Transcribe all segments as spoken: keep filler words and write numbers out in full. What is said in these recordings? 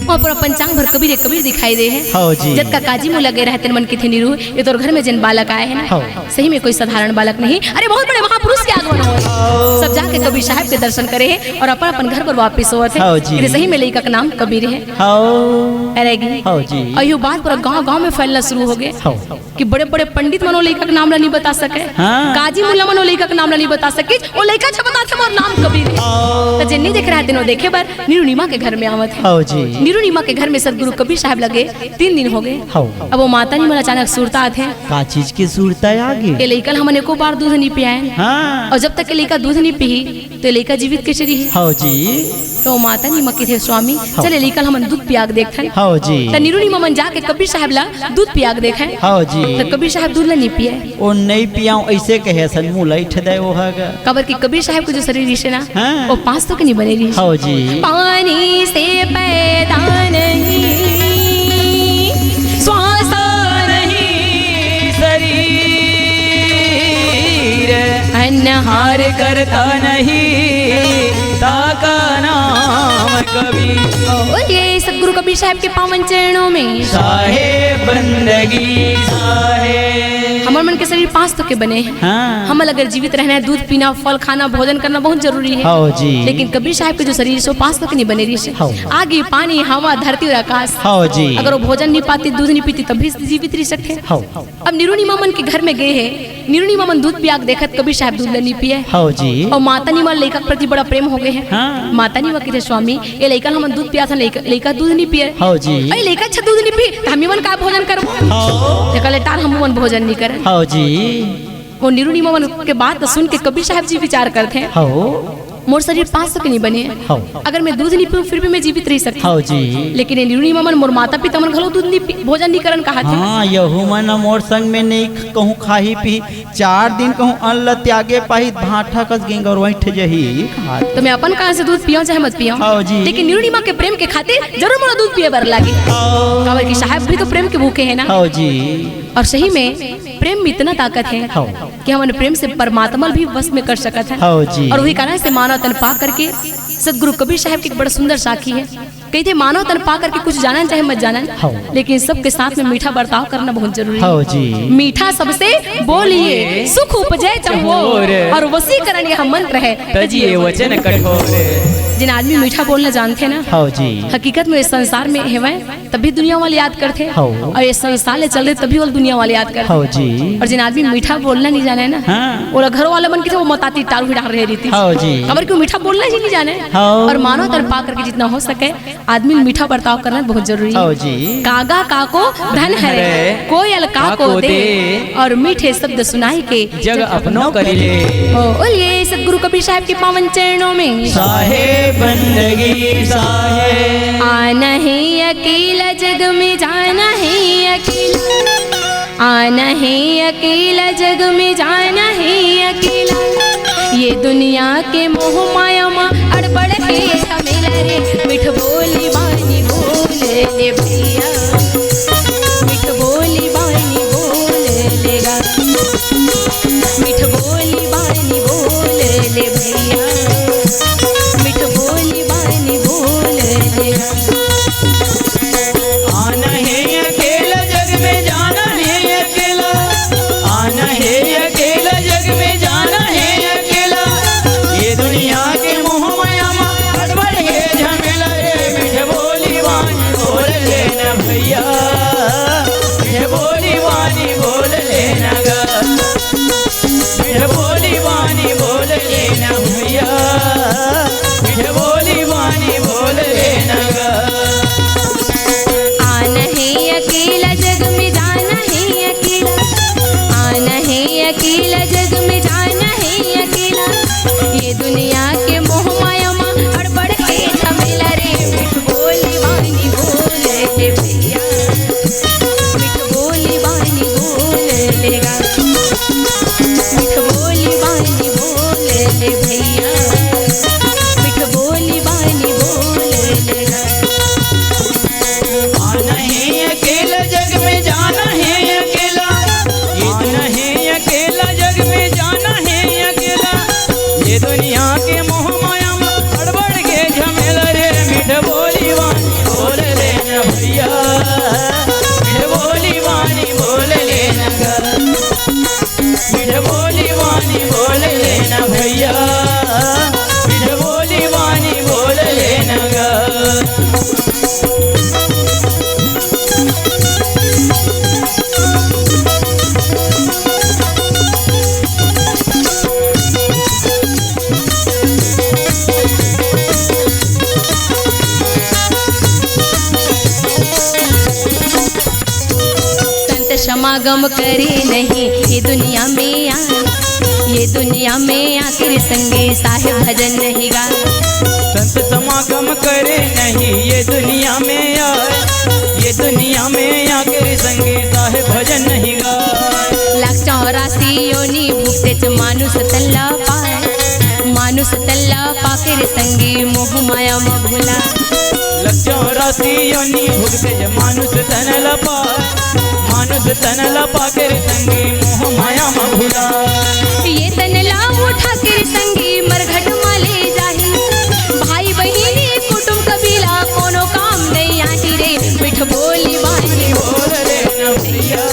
वहाँ पर अपन चांग भर कबीर, कबीर दिखाई दे हे। हव जी। जतका काजी मुला गे रहे, तेन मन किथे, "नीरू, ये तोर घर में जेन बालक आए हे ना, हव। सही में कोई साधारण बालक नहीं, अरे बहुत बड़े महापुरुष के आगमन होय।" सब जाके कबीर साहब के दर्शन करे हे अउ अपन अपन घर बर वापिस होवत हे। हव जी। किथे सही में लइका के नाम कबीर हे। हव। अरे गी। हव जी। अउ यो बात पूरा गाँव गाँव में फैलना शुरू हो गे। हव। कि बड़े-बड़े पंडित मन ओ लइका के नाम ला नइ बता सके। हाँ। काजी मुला मन ओ लइका के नाम ला नइ बता सके। ओ लइका अच्छा बताथे मोर नाम कबीर हे। त जेन नइ देखे रहे तेन ओ देखे बर नीरू नीमा के घर में आवत हे। हव जी। नीरू नीमा के घर में सतगुरु कबीर साहब लगे तीन दिन हो गे। हव। अब ओ माता नीमा ला अचानक सुरता आथे। का चीज के सुरता आ गे? ए लइका ल हमन एको बार दूध नइ पियाएन। हाँ। अउ जब तक ए लइका दूध नइ पीही, त ए लइका जीवित कइसे रही? हव जी। त ओ माता नीमा किथे, "स्वामी, हव। चल ए लइका ल हमन दूध पिया के देखथन।" हव जी। त नीरू नीमा मन जाके कबीर साहब ला दूध पिया के देखे। हव जी। त कबीर साहब दूध ला नइ पिए। ओ नइ पियाऊं अइसे कहे असन मुंह ला अइठ दे ओ ह गा। काबर कि कबीर साहब के जो शरीर रिहिसे ना, हाँ। ओ पांच तो के नइ बने रिहिसे। हव जी। पानी से पैदा नहीं, श्वासा नहीं शरीर, अन्नहार करता नहीं, ताका नाम कबीर। ओ, ये सतगुरु कबीर साहब के पावन चरणों में। साहे बंदगी साहे। हमर मन के शरीर पांच तो के बने हे। हाँ। हमन अगर जीवित रहना हे, दूध पीना, फल खाना, भोजन करना बहुत जरूरी हे। हव जी। लेकिन कबीर साहब के जो शरीर हे, ओ पांच तो के नइ बने रिहिसे। हव। आगी, पानी, हवा, धरती अउ आकाश। हव जी। अगर ओ भोजन नइ पाती, दूध नइ पीती, तब भी जीवित रहि सकथे। हव। अब नीरू नीमा मन के घर में गे हे, नीरू नीमा मन दूध पिया के देखत, कबीर साहब दूध ल नइ पिए। हव जी। अउ माता नीमा ल लइका के प्रति बड़ा प्रेम हो गे हे। हाँ। माता नीमा किथे, "स्वामी, ए लइका ल हमन दूध पियाथन, लइका, लइका दूध नइ पिए। हव जी। अरे लइका अच्छा दूध नइ पी, त हमन का भोजन करबो?" हव। तेकर ले टार हमन भोजन नइ करन। हव जी। ओ नीरू नीमा मन के बात ल सुन के कबीर साहब जी विचार करथे। हव। मोर शरीर पांच तो के नइ बने। हव। अगर मैं दूध नइ पीऊं, फिर भी मैं जीवित रहि सकथंव। हव जी। लेकिन ए नीरू नीमा मन मोर माता पिता मन घलो दूध नइ पी-, भोजन नइ करन कहत हे। हाँ, यहू मन मोर संग में नइ ख-, कहूं खाही पीही, चार दिन कहूं अन्न ल त्यागे पाही, भांठा कस गेंगरवाइठ जही कहत। त मैं अपन कान से दूध पियाऊं चाहे मत पियाऊं। हव जी। लेकिन नीरू नीमा के प्रेम के खातिर जरूर मोला दूध पिए बर लागे। हव। काबर कि साहब भी तो प्रेम के भूखे हे ना। हव जी। अउ सही में प्रेम में इतना ताकत हे। हव। कि हमन प्रेम से परमात्मा ल भी वश में कर सकत हन। हव जी। अउ उही कारण से मानव तन पा करके सतगुरु कबीर साहब के एक बड़ा सुंदर साखी हे। कहिथे, "मानव तन पा करके कुछ जानन चाहे मत जानन, हव। लेकिन सबके साथ में मीठा बर्ताव करना बहुत जरूरी हे।" हव जी। "मीठा सबसे बोलिए, सुख उपजे चहुओर, और वशीकरण यह मंत्र है, तजिए वचन कठोर।" जेन आदमी मीठा बोलना जानथे ना, हव जी। हकीकत में इस संसार में हेवय, तभी दुनिया वाले याद करथे। हव। अउ ए संसार ले चल रहे, तभी ओला दुनिया वाले याद करथे। हव जी। अउ जेन आदमी मीठा बोलना नइ जाने ना, हाँ। ओला घरो वाले मन किथे, "ओ मताती टारू ही डार रहे रीति।" हव जी। काबर कि ओ मीठा बोलना ही नइ जाने। हव। अउ मानव तन पा करके जितना हो सके, आदमी ल मीठा बर्ताव करना बहुत जरूरी हे। हव जी। "कागा काको धन हरे, कोयल काको दे, अउ मीठे शब्द सुनाई के जग अपनो करि ले।" ओ, बोलिए सतगुरु कबीर साहब के पावन चरणों में। साहे बंदगी साहे। आना है अकेला जग में, जाना है अकेला। आना है अकेला जग में, जाना है अकेला। ये दुनिया के मोह माया मा अड़बड़ के झमेला रे। मिठ बोली बानी बोल ले भैया, मिठ बोली बानी बोल ले गा। मिठ बोली बानी बोल ले भैया, मिठ बोली बानी बोल ले। आना है अकेला जग में, जाना है अकेला। आना है अकेला जग में, जाना है अकेला। ये दुनिया के मोह माया मा अड़बड़ के झमेला रे। मिठ बोली बानी बोल लेना भैया, मिठ बोली बानी बोल लेना गा। मिठ बोली बानी बोल लेना भैया, मिठ बोली बानी बोल लेना गा। आना है अकेला जग में, जाना है अकेला। आना है अकेला जग में, जाना है अकेला। ये दुनिया के मोह माया मा अड़बड़ के झमेला रे। मिठ बोली बानी बोल ले भैया, मिठ बोली बानी बोल ले गा। मिठ बोली बानी बोल ले भैया, मिठ बोली संत समागम करे नहीं ये दुनिया में आए, ये दुनिया में आके रे संगी साहेब भजन नहीं गाए। संत समागम करे नहीं ये दुनिया में आए, ये दुनिया में आके रे संगी साहेब भजन नहीं गाए। लाख चौरासी योनि भुगतेच मानुष तन ला पाए, मानुष तन ला पाके रे संगी मोह माया म भुला। लाख चौरासी योनि भुगतेच मानुष तन ला पाए, मानुष तन ला पाके रे संगी मोह माया म भुला। ये तन ला उठा के रे संगी मरघट मा ले जाही। भाई बहिनी कुटुम कबीला कोनो काम नहीं आही रे। मिठ बोली बानी बोल रे न भैया,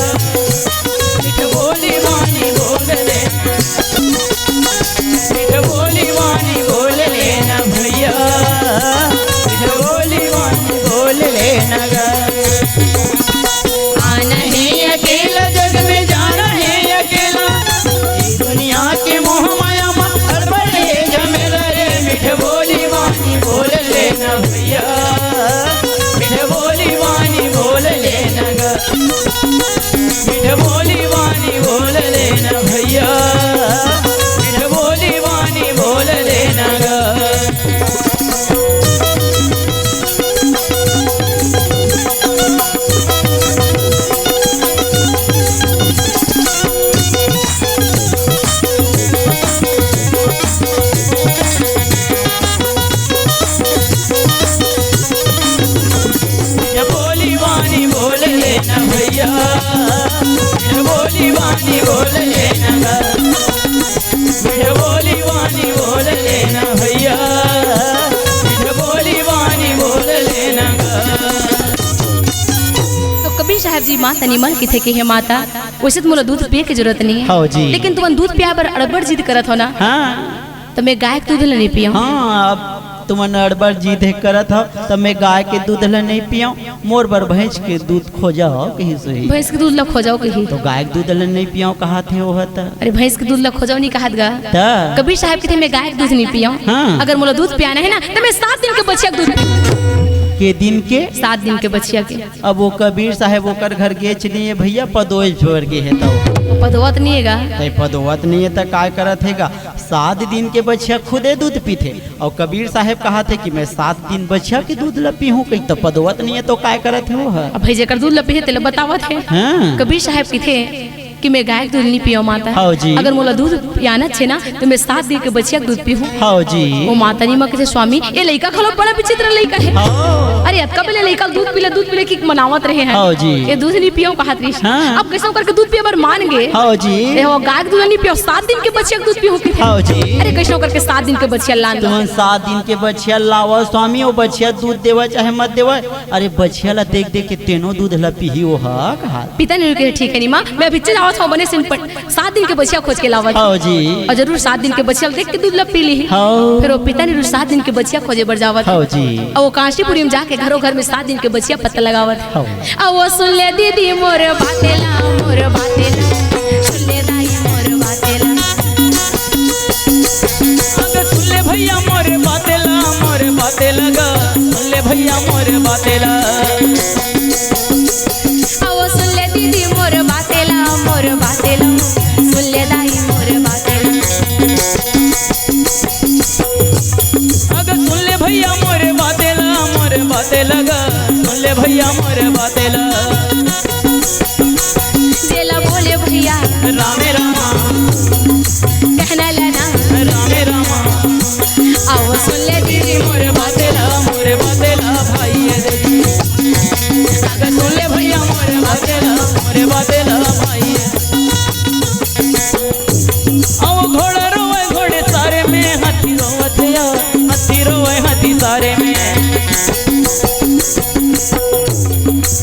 मिठ बोली बानी बोल रे। मिठ बोली बानी बोल लेना भैया, मिठ बोली बानी बोल लेना गा। आना हे अकेला जग में जाना हे अकेला, ये दुनिया के मोह माया मा हड़बड़ हे झमेला रे। मिठ बोली बानी बोल लेना भैया, मिठ बोली बानी बोल लेना गा। मिठ बोली बानी बोल लेना भैया, मिठ बोली बानी बोल लेना गा। मिठ बोली बानी बोल लेना भैया, मिठ बोली बानी बोल लेना गा। मिठ बोली बानी बोल लेना भैया, मिठ बोली बानी बोल लेना गा। तो कबीर साहब जी माता निमल किथे के हे माता, वैसे तो मोला दूध पिए के जरूरत नहीं है। हाँ जी। लेकिन तुमन दूध पिया बर अड़बड़ जिद करत हो ना। हाँ। त मैं गाय के दूध ल नइ पियंव। हाँ, अब तुमन अड़बड़ जिद हे करत हव, त मैं गाय के दूध ल नइ पियंव, मोर बर भैंस के दूध खोजव कहिस होही। भैंस के दूध ल खोजव कहिस। त गाय के दूध ल नइ पियंव कहत हे ओह त। अरे, भैंस के दूध ल खोजव नइ कहत गा। त? कबीर साहब कहिथे, "मैं गाय के दूध नइ पियंव। हाँ। अगर मोला दूध पियाना हे ना, त मैं सात दिन के बछिया के दूध पीहूं।" के दिन के? सात दिन के बछिया के। अब वो कबीर साहब ओकर घर गेच नइ हे भैया, पदोय छोर गे हे त। पदोवत नइ हे गा। तैं पदोवत नइ हे त काय करत हे गा? सात दिन के बछिया खुदे दूध पीथे, अउ कबीर साहेब कहत हे कि मैं सात दिन बछिया के दूध ल पीहूं, कहीं तो पदोवत नइ हे, तो काय करत हे वो ह? अब भाई, जेकर दूध ल पीथे, तेला बतावत हे। हाँ। कबीर साहेब कहिथे कि मैं गाय के दूध नइ पियंव माता। हाँ जी। अगर मोला दूध पियाना हे ना, त मैं सात दिन के बछिया के दूध पीहूं। हाँ जी। वो माता निमल कहिथे, स्वामी, ये लइका घलो बड़ा विचित्र लइका हे। हाँ। अरे, अतका बेले लइका दूध पी ले, दूध पी ले कि मनावत रहे हे। हाँ जी। ये दूध नइ पियंव कहत रहिस। हाँ। अब कइसनो करके दूध पिए बर मान गे। हाँ जी। ए हो, गाय के दूध नइ पियंव, सात दिन के बछिया के दूध पीहूं कहिथे। हाँ जी। अरे, कइसनो करके सात दिन के बछिया लान। तुमन सात दिन के बछिया लावव स्वामी, वो बछिया दूध देवय चाहे मत देवय, अरे, बछिया ला देख देख के तेनो दूध ला पीही वो ह, कहा। पिता ने कहे, ठीक हे निमा, मैं अभी चल आवत हंव, बने से प-, सात दिन के बछिया खोज के लावत हंव। हाँ जी। अउ जरूर सात दिन के बछिया ला देख के दूध ला पी लिही। हाँ। फेर वो पिता ने सात दिन के बछिया खोजे बर जावत हे। हाँ जी। अउ वो कांशीपुरी में जाके घरों घर में सात दिन के बछिया पता लगावत हे। हाँ। अउ वो सुन ले दीदी मोर बातेला, मोर बातेला, सुन ले दाई मोर बातेला। अबे सुन ले भैया मोर बातेला, मोर बातेला गा, सुन ले भैया मोर बातेला। अउ वो सुन ले दीदी मोर बातेला, मोर बातेला, सुन ले दाई मोर बातेला। अग सुन ले भैया मोर बातेला, मोर बातेला गा, सुन ले भैया मोर बातेला। जेला बोले भैया रामे रामा, कहना ला ना रामे रामा। अउ वो सुन ले दीदी मोर बातेला, मोर बातेला भाई रे। अग सुन ले भैया मोर बातेला, मोर बातेला भाई। अउ घोड़ा रोवे घोड़े सारे में, हाथी रोवत या, हाथी रोवे हाथी सारे में।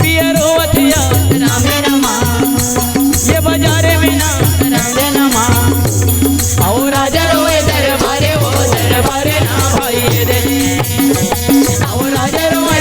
पिया रोवत या, रामे रामा। ये बाजारे में ना, रामे रामा। अउ राजा रोवे दरबारे, वो दरबारे ना भाई रे। अउ राजा रोवे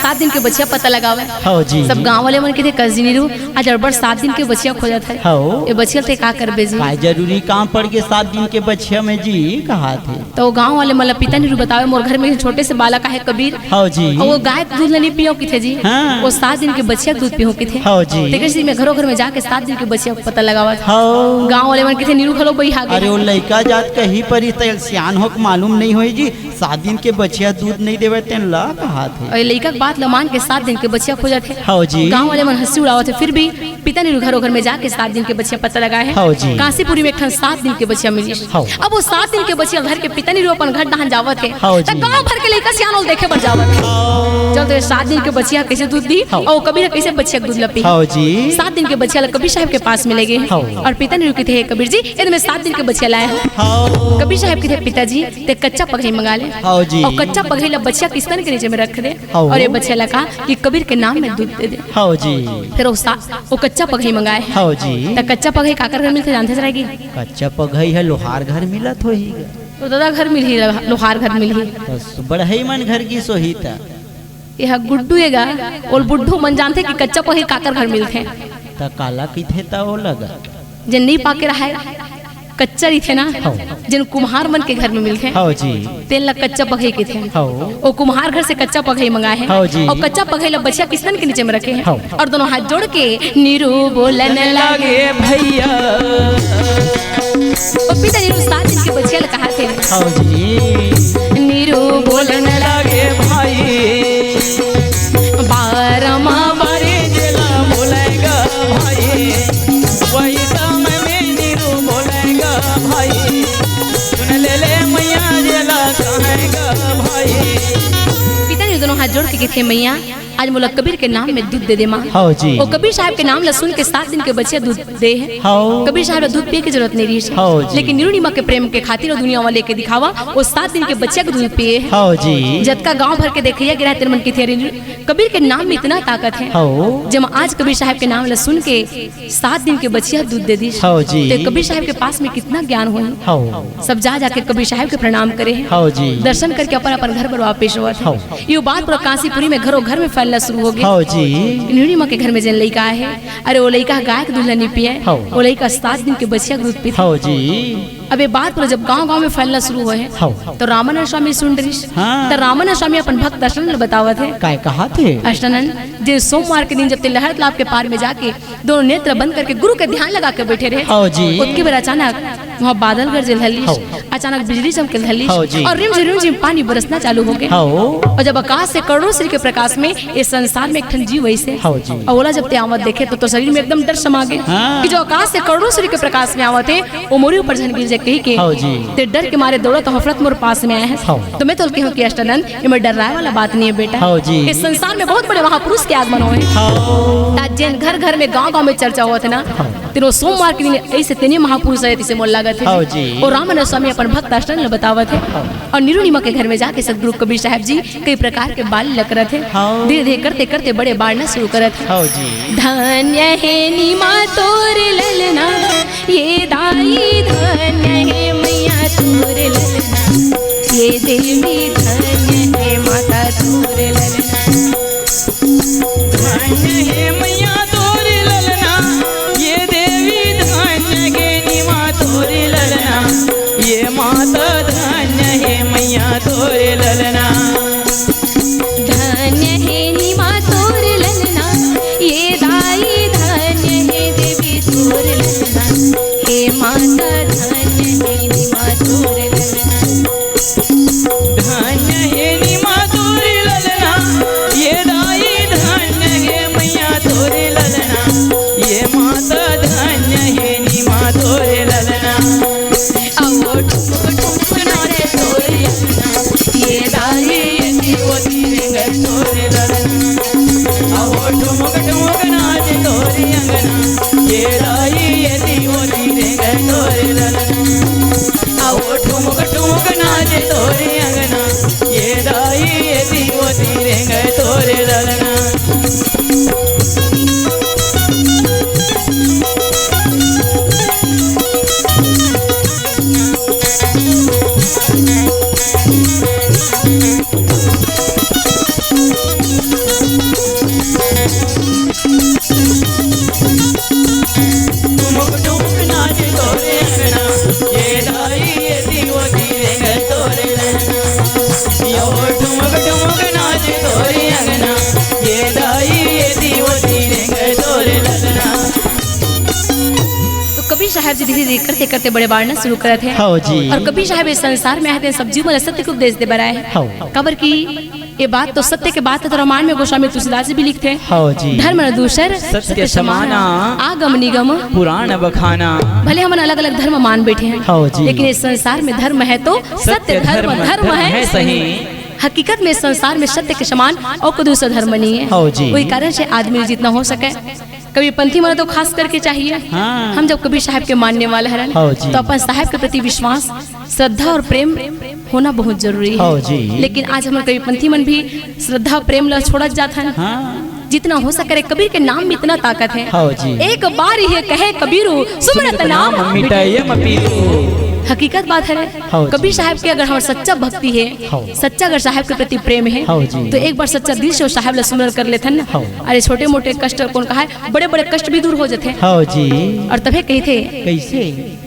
सात दिन के बछिया पता लगावे। हव जी। सब गांव वाले मन कथे, "कस जी नीरू, आज अड़बड़ सात दिन के बछिया खोजत हे।" हव। ये बछिया ते का करबे जी? काय जरूरी काम पड़ गे सात दिन के बछिया में जी, कहाथे? तो गांव वाले मन ला पिता नीरू बतावे, "मोर घर में छोटे से बालक आहे कबीर।" हव जी। अउ वो गाय के दूध ला नइ पीहूं कथे जी। हाँ। वो सात दिन के बछिया के दूध पीहूं कथे। हव जी। तेकर सेती मैं घरो घर में जाके सात दिन के बछिया के पता लगावत हव। गांव वाले मन कथे, "नीरू घलो बइहा गे।" अरे, वो लइका जात कहीं परिस त सियान होके मालूम नइ होही जी। सात दिन के बछिया दूध नइ देवय, तेन ला कहाथे। अउ ये लइका के बात ल मान के सात दिन के बछिया खोजत हे। हव जी। गांव वाले मन हंसी उड़ावत हे, फिर भी पिता नीरू घरो घर में जाके सात दिन के बछिया पता लगाए हे। हव जी। कांसीपुरी में एक ठन सात दिन के बछिया मिलिस। हव। अब वो सात दिन के बछिया धर के पिता नीरू अपन घर डहान जावत हे। हव त जी। गांव भर के लइका सियान ओला देखे बर जावत हे। हव। चल तो ये सात दिन के बछिया कइसे दूध दिही, हव। अउ कबीर कइसे बछिया के दूध ल पीही। हव जी। सात दिन के बछिया ल कबीर साहब के पास में ले गे हे। हव। अउ पिता नीरू कथे, "हे कबीर जी, ये दे मैं सात दिन के बछिया लाए हंव।" हव। कबीर साहब कथे, "पिताजी, ते कच्चा पगही मंगा ले।" हव जी। अउ कच्चा पगही ल बछिया के स्तन के नीचे में रख दे। हव। अउ ये बछिया ल कहा कि कबीर के नाम में दूध दे दे। हव जी। फिर वो सा-, वो कच्चा पगही मंगाए। हव जी। त कच्चा पगही काकर घर मिलथे जानथस रागी? कच्चा पगही ह लोहार घर मिलत होही गा। तो ददा घर मिलही, लोहार घर मिलही। त बढ़ई मन घर गिस होही त। ये ह गुड्डू ए गा, ओला बुड्ढू मन जानथे कि कच्चा पगही काकर घर मिलथे। त काला कहिथे त ओला गा? जेन नइ पाके रहय, कच्चा रहिथे ना, हव। जेन कुम्हार मन के घर में मिलथे, हव जी। तेन ला कच्चा पगही कहिथे। हव। ओ कुम्हार घर से कच्चा पगही मंगाए हे। हव जी। अउ कच्चा पगही ला बछिया के स्तन के नीचे में रखे हे। हव। अउ दोनों हाथ जोड़ के नीरू बोलन लागे भइया। ओ पिता नीरू सात दिन के बछिया ला कहाथे। हव जी। नीरू बोलन लागे भाई। बारह माह बारे जेला बोलाय गा भाई, वही समय में नीरू बोलाय गा भाई, सुन ले ले मइया जेला कहय गा भाई। पिता नीरू दोनों हाथ जोड़ के कहिथे, "मइया, आज मोला कबीर के नाम में दूध दे दे माँ।" हव जी। ओ कबीर साहब के नाम ला सुन के सात दिन के बछिया दूध दे हे। हव। कबीर साहब ला दूध पिए के जरूरत नइ रहिस हे। हव जी। लेकिन नीरू नीमा के प्रेम के खातिर ओ दुनिया म लेके दिखावा, ओ सात दिन के बछिया के दूध पिए हे। हव जी। जतका गांव भर के देखइया गे रहय, तेन मन कथे, "अरे, कबीर के नाम में इतना ताकत हे।" हव। जब आज कबीर साहब के नाम ला सुन के सात दिन के बछिया दूध दे दिस, हव जी। ते कबीर साहब के पास में कितना ज्ञान होही। हव। सब जा जाके कबीर साहब के प्रणाम करे हे। हव जी। दर्शन करके अपन अपन घर बर वापिस होवत हे। हव। यो बात पूरा कांसीपुरी में घरों घर में फैलना शुरू हो गे। हव जी। नीरू नीमा के घर में जेन लइका आहे, अरे, वो लइका गाय के दूध ला नइ पिए, हव। वो लइका सात दिन के बछिया के दूध पीथे। हव जी। अब ये बात पूरा जब गांव-गांव में फैलना शुरू होए हे, हव। तो रामानंद स्वामी सुन डरिस। हाँ। तो रामानंद स्वामी अपन भक्त अष्टानंद ल बतावत हे। काय कहाथे? अष्टानंद, जे सोमवार के दिन जब ते लहर तालाब के पार में जाके दोनों नेत्र बंद करके गुरु के ध्यान लगा के बइठे रहे, हव जी। ओतके बेर अचानक वहाँ बादल गरजे ल धर लिस, हव। अचानक बिजली चमके ल धर लिस, हव जी। अउ रिमझिम रिमझिम पानी बरसना चालू हो गे। हव। अउ जब आकाश से करोड़ों सूर्य के प्रकाश में ये संसार में एक ठन जीव आइस हे, हव जी। अउ ओला जब ते आवत देखे त तोर शरीर में एकदम डर समा गे, हाँ। कि जो आकाश से करोड़ों सूर्य के प्रकाश में आवत हे, ओ मोरे ऊपर झन गिर जाय कहिके, हव जी। ते डर के मारे दौड़त हफड़त मोर पास में आए हस। हव। त मैं तोला कहेंव कि अष्टानंद, एमा डर्राय वाला बात नइ हे बेटा। हव जी। इस संसार में बहुत बड़े महापुरुष के आगमन होए हे। हव। त जेन घर घर में, गांव गांव में चर्चा होवत हे ना, हव। तेनो सोमवार के दिन अइसे तेने महापुरुष आए, तइसे मोला लागत हे। हव जी। अउ रामानंद स्वामी अपन भक्त अष्टानंद ल बतावत हे। हव। अउ नीरू नीमा के घर में जाके सतगुरु कबीर साहब जी कई प्रकार के बाल लीला करत हे। हव। धीरे धीरे करते करते बड़े बाढ़ना शुरू करत हे। हव जी। धन्य हे नीमा तोर ललना, ये दाई धन्य हे मइया तोर ललना, ये देवी धन्य हे माता तोर ललना। धन्य हे मइया तोर ललना, ये देवी धन्य हे नीमा तोर ललना, ये माता धन्य हे मइया तोर ललना। धन्य हे नीमा तोर ललना, ये दाई धन्य हे देवी तोर ललना, हे माता धन्य हे नीमा तोर ललना। धन्य हे नीमा तोर ललना, ये दाई धन्य हे मइया तोर यो ठुमक ठुमक नाचे तोरे अंगना, ये दाई ये दीवती रेंगे तोरे ललना। तो कबीर साहब जी धीरे-धीरे करते-करते बड़े बाढ़ना शुरू करत हे। हव जी। अउ कबीर साहब ए संसार में आए हे, सब जीव मन ला सत्य के उपदेश दे बर आए हे। हव। काबर कि ए बात तो सत्य के बात हे, तो रामायण में गोस्वामी तुलसीदास जी भी लिखथे। हव जी। धर्म न दूसर सत्य समाना, आगम निगम पुराण बखाना। भले हमन अलग-अलग धर्म मान बैठे हन, हव जी। लेकिन ए संसार में धर्म हे तो सत्य धर्म, धर्म हे सही। हकीकत में संसार में सत्य के समान अउ कोई दूसरा धर्म नहीं हे। हव जी। ओही कारण से आदमी जितना हो सके, कबीरपंथी मन तो खास करके चाहिए। हाँ। हम जब कबीर साहब के मानने वाला हरन, हव जी। तो अपन साहब के प्रति विश्वास, श्रद्धा अउ प्रेम होना बहुत जरूरी हे। हव जी। लेकिन आज हमर कबीरपंथी मन भी श्रद्धा अउ प्रेम ला छोड़त जात हन। हाँ। जितना हो सके, कबीर के नाम में इतना ताकत हे। हव जी। एक बार ये कहे कबीर, सुमिरत नाम मिटाय यम पीर। हकीकत बात हे रे। हव जी। कबीर साहब के अगर हमर सच्चा भक्ति हे, हव। सच्चा अगर साहब के प्रति प्रेम हे, हव जी। तो एक बार सच्चा दिल से ओ साहब ला सुमिरन कर लेथन ना। हव। अरे छोटे मोटे कष्ट कोन कहाय, बड़े बड़े कष्ट भी दूर हो जाथे। हव जी। अउ तभे कहिथे, कइसे?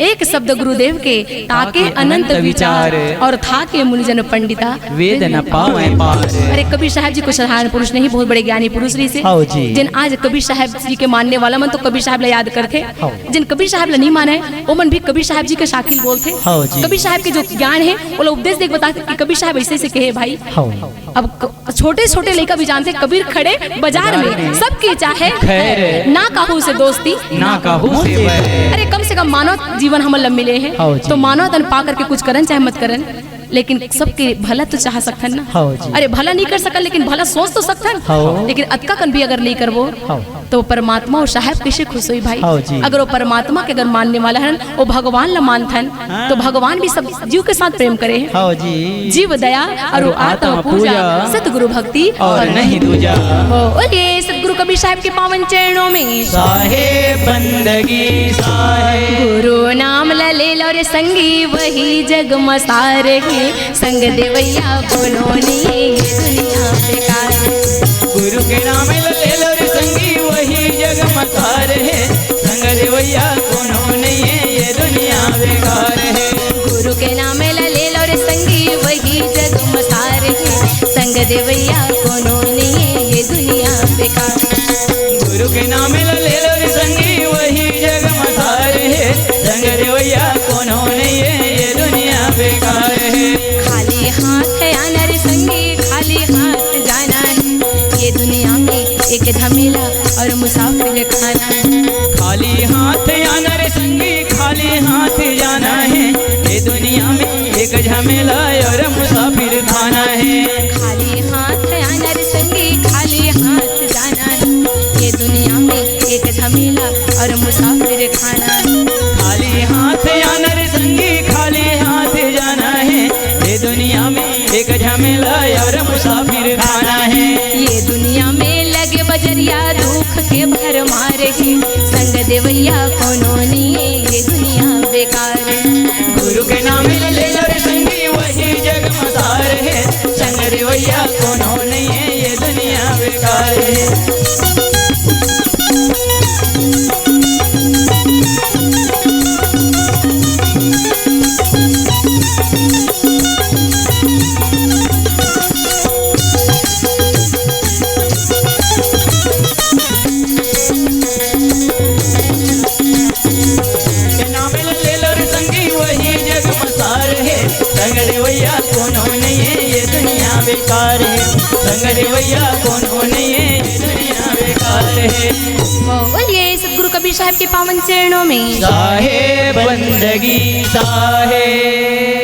एक शब्द गुरुदेव के, ताके अनंत विचार, अउ थाके मुनिजन पंडिता, वेद न पावै पार। अरे कबीर साहब जी कोई साधारण पुरुष नहीं, बहुत बड़े ज्ञानी पुरुष रहिसे। हव जी। जेन आज कबीर साहब जी के मानने वाला मन तो कबीर साहब ला याद करथे। हव। जेन कबीर साहब ला नहीं माने, ओ मन भी कबीर साहब जी के साखी ल बोलथे। हव जी। कबीर साहब के जो ज्ञान हे, ओला उपदेश दे के बताथे कि कबीर साहब ऐसे ऐसे कहे भाई। हव। अब क-, छोटे-छोटे लइका भी जानथे, कबीर खड़े बाजार में, सबके चाहे खैर। ना काहू से दोस्ती, ना काहू से बैर। अरे, कम से कम मानव जीवन हमन ला मिले हे, हव जी। तो मानव तन पा करके कुछ करन चाहे मत करन, लेकिन सबके भला तो चाह सकथन ना। हव जी। अरे, भला नहीं कर सकन, लेकिन भला सोच तो सकथन। हव। लेकिन अतका कन भी अगर नहीं करबो, हव। तो परमात्मा अउ साहब कइसे खुश होही भाई? हव जी। अगर ओ परमात्मा के अगर मानने वाला हन, ओ भगवान ला मानथन, हाँ। तो भगवान भी सब जीव के साथ प्रेम करे हे। हव जी। जीव दया अरु आत्म पूजा, सतगुरु भक्ति अउ नहीं दूजा। हो, बोलिए सतगुरु कबीर साहब के पावन चरणों में। साहेब बंदगी साहेब। गुरु नाम ला ले लो रे संगी, वही जग म सार हे। संग देवइया कोनो नइ ये दुनिया बेकार। गुरु के नाम ल ले लो रे संगी, वही जग म सार हे। संग देवइया कोनो नइ ये दुनिया बेकार हे। गुरु के नाम ल ले लो रे संगी, वही जग म सार हे। संग देवइया कोनो नइ ये दुनिया बेकार। गुरु के नाम ल ले लो रे संगी, वही जग म सार हे। संग देवइया कोनो नइ ये दुनिया बेकार हे। खाली हाथ आना रे संगी, खाली हाथ जाना हे। ये दुनिया में एक झमेला अउ मुसाफिर खाना हे। खाली हाथ आना रे संगी, खाली हाथ जाना हे। ये दुनिया में एक झमेला अउ मुसाफिर खाना हे। खाली हाथ आना रे संगी, खाली हाथ जाना हे। ये दुनिया में एक झमेला अउ मुसाफिर खाना हे। खाली हाथ आना रे संगी, खाली हाथ जाना हे। ये दुनिया में एक झमेला अउ मुसाफिर खाना हे। ये दुनिया में लगे बजरिया, दुख के भरमार हे। संग देवइया कोनो नइ ये दुनिया बेकार। गुरु के नाम ल ले लो रे संगी, वही जग म सार हे। संग देवइया कोनो नइ ये दुनिया बेकार हे। के नाम ल ले लो रे संगी, वही जग म सार हे। संग देवइया कोनो नइ ये दुनिया बेकार हे। संग देवइया कोनो नइ ये दुनिया बेकार हे। बोलिए सतगुरु कबीर साहब के पावन चरणों में। साहेब बंदगी साहेब।